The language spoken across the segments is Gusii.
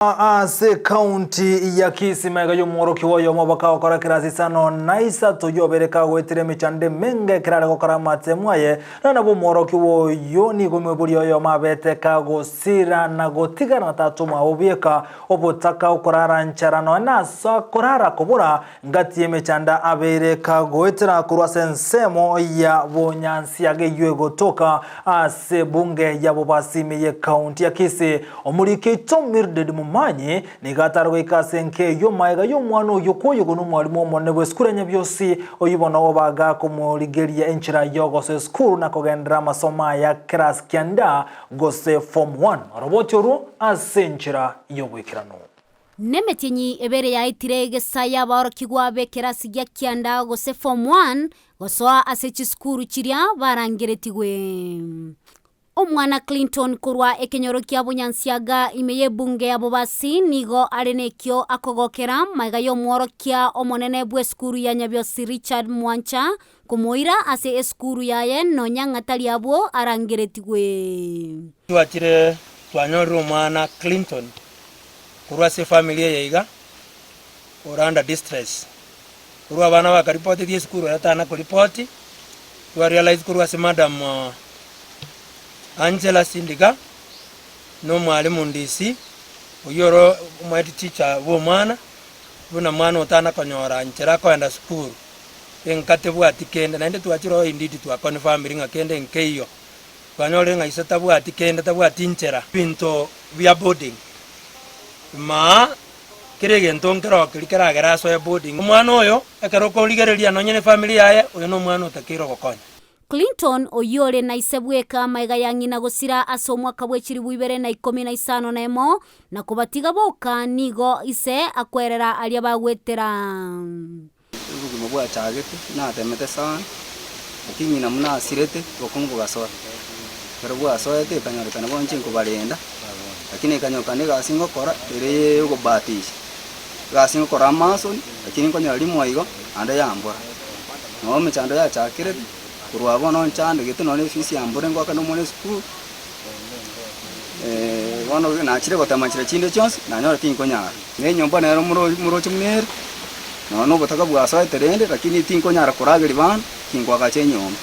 Ase ekaunti ya Kisii magega y'omworokia oyomo bakagokora kerasi isano na isato oyio kagoetera emechando emenge ekero are gokora amatemu aye, na nabo omworokia oyo nigo omoibori oyomo abete kagosira na gotigara na tata omwabo bieka obotaka okorara nchara nonya nase akorara kobora Ngati y'emechando abeire kagoetera korwa ase ensemo ya bonyansiaga eyio egotoka ase ebunge ya Bobasi ime y'ekaunti ya Kisii. Omoriki oito Mildred Momanyi nigo atare goika ase enka eyio magega y'omwana oyio kwoyigwa nomwalimu omonene bw'esukuru ya Nyabiosi oyio bono obaga komorigeria enchera y'ogosoa esukuru na kogenderera amasomo aye a kerasi kianda gose form one. Oroboti orwo ase enchera y'oboikeranu. Nemetienyi ebere yaetire egesaia abaorokigwa b'ekerasi gia kianda gose form one gosoa ase chisukuru chiria barangeretigwe. Omwana Clinton korwa ekenyoro kia Bonyansiaga ime y'ebunge ya Bobasi nigo are nekio akogokera magega y'omworokia omonene bw'esukuru ya Nyabiosi Richard Mwancha komoira ase esukuru yaye nonya ng'a tari abwo arangeretigwe. Twachire twanyorire omwana Clinton Korwa ase efamiri eye iga, ore under distress. Korwa abana bakaripotetie esukuru ere tana koripoti, twa realize korwa ase madam Angela Sindiga, na omwalimu Ndisi, oyio ore omo head teacher bwa omwana, buna mwana otana konyora nchera akoenda sukuru, enka tebwati kende, naende twachire oo indeed twa confirmiri ng'a kende nkeiyo. Twanyorire ng'a ise tabwati kende, tabwati nchera. Ebinto bia boarding. Maa kera egento nkero keria keragere asoe boarding. Omwana oyo ekero okorigereria nonye ne family yaye, oyo nomwana otakeire ogokonya. Clinton, oyio ore na ise bweka amaiga ya ng'ina gosira ase omwaka bwe chilifu ibere na ikomi na isano na emo, na kobatiga boka, nigo ise akwerera aria bagwetera. Obogima bwachagete, natemete sana, lakini ng'ina buna asirete, obokong'u bogasoa. Ekero bwasoete ekanyorekana bono inche nkobarenda, lakini ekanyorekana egasi ngokora ere ya okobahatisha. Egasi ngokora amason, lakini nkonyora rimo igo, naende yambora. Nabo emechando yachakerete, korwa abwo bono nchandegete nonye na efees yambora ngoakana omwana esukuru, bono nachire gotema nchera chinde chionsi, nanyora tinkonyara. Na enyomba nero moroche buna ere, nonya na obotaka bwasoete rende, lakini tinkonyara korageria bana, tinkoagacha enyomba.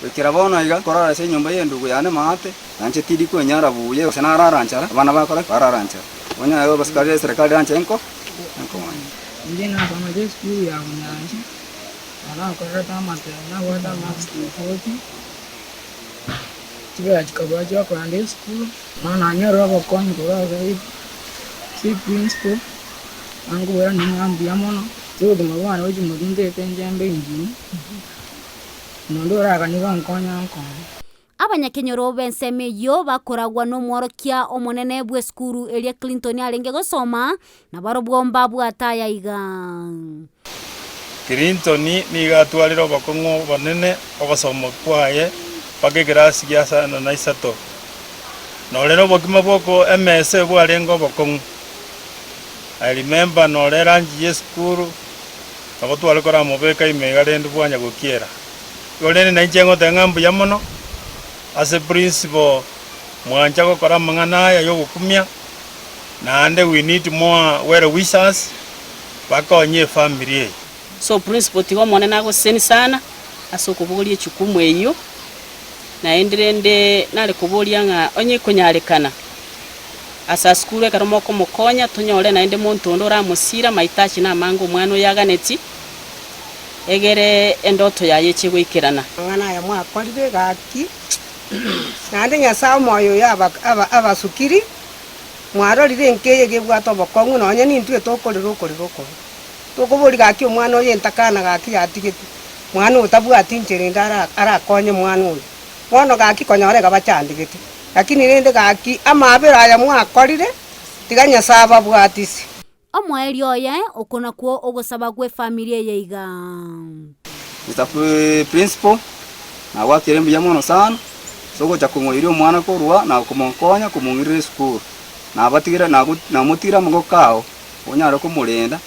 Goikera bono iga, nkorara ase enyomba y'endugu yane maate, na inche tindi kwenyara buya, gose narara nchara, abana bakora ki? Barara nchara. Onye aye abasikari b'eserekari ranche enko, enkonye. Inche nasomete esukuru ya Bonyancha, na nakorerete amatemo nabwate amarks 240, chibesa chikabora chiokogenda esukuru, na nanyorire obokonyi korwa ase Chief Principal, nankobwera ng'a mbuya mono, ase obogima bwane gochia motwe ntete inche mbe engiya, omonto orakanie gonkonya ankonye. Abanyakenyoro b'ensemo eyio bakoragwa nomworokia omonene bw'esukuru eria Clinton arenge gosoma, na barobwo mbabwate aya iga. Clinton nigo atwarire obokong'u obonene ogosoma kwaye mpaka ekerasi gia isano na isato. Nore nobokima bw'oko emesa bwarenge obokong'u. I remember nore lunch y'esukuru nabo tware koramobeka ime iga rende bwanya gokiera. Igo rende nainche ngoteba ng'a mbuya mono ase principal mwancha gokora amang'ana aya yogokumia, naende we need more well wishers bakonye efamiri eye. So principal tiga Omonene agoseseni sana ase okobogoria echukumu eyio, naende rende nare koboria ng'a onye ekonyarekana ase asukuru ekero mokomokonya tonyore naende monto onde oramosira mahitaji namange omwana oyo aganeti, egere endoto yaye eche goikerana. Amang'ana aya mwakorire gaki, naende Nyasae omoyo oyo abasukiri, mwarorire enka eye gebwate obokong'u nonya nintwe tokorera okorera okobe. Tokoboria gaki omwana oyo entakana gaki yatigetwe, mwana oyo tabwati inchera ende arakonye mwana oyo. Bono gaki konyora iga bachandegete, lakini rende gaki amaabera aya mwakorire, tiga Nyasae ababwatisi. Omoerio oye, oko nakwo ogosaba gw'efamiri eye iga. Mr Principal, nagwakire mbuya mono sana ase ogocha kong'oiria omwana korwa na komokonya komong'irera esukuru. Nabatigera namotigera amaboko ao onyare komorenda,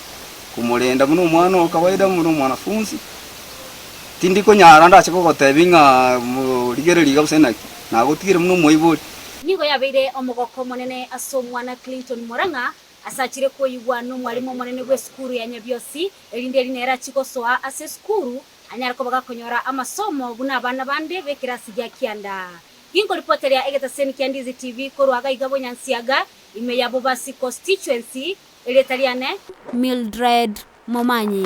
komorenda buna omwana o kawaida buna omwanafunzi. Tindi konyara ndache kogotebia ng'a rigereria iga gose naki, nagotigire buna omoibori. Nigo yabeire omogoko omonene ase omwana Clinton Murang'a ase achire koigwa nomwalimu omonene bw'esukuru ya Nyabiosi, erinde eri nere achie gosoa ase esukuru anyare koba gakonyora amasomo buna abana bande b'ekerasi gia kianda. Ginkoripoteria egetaseni kia Ndizi TV korwa gaiga Bonyansiaga, ime ya Bobasi Constituency, erieta riane Mildred Momanyi.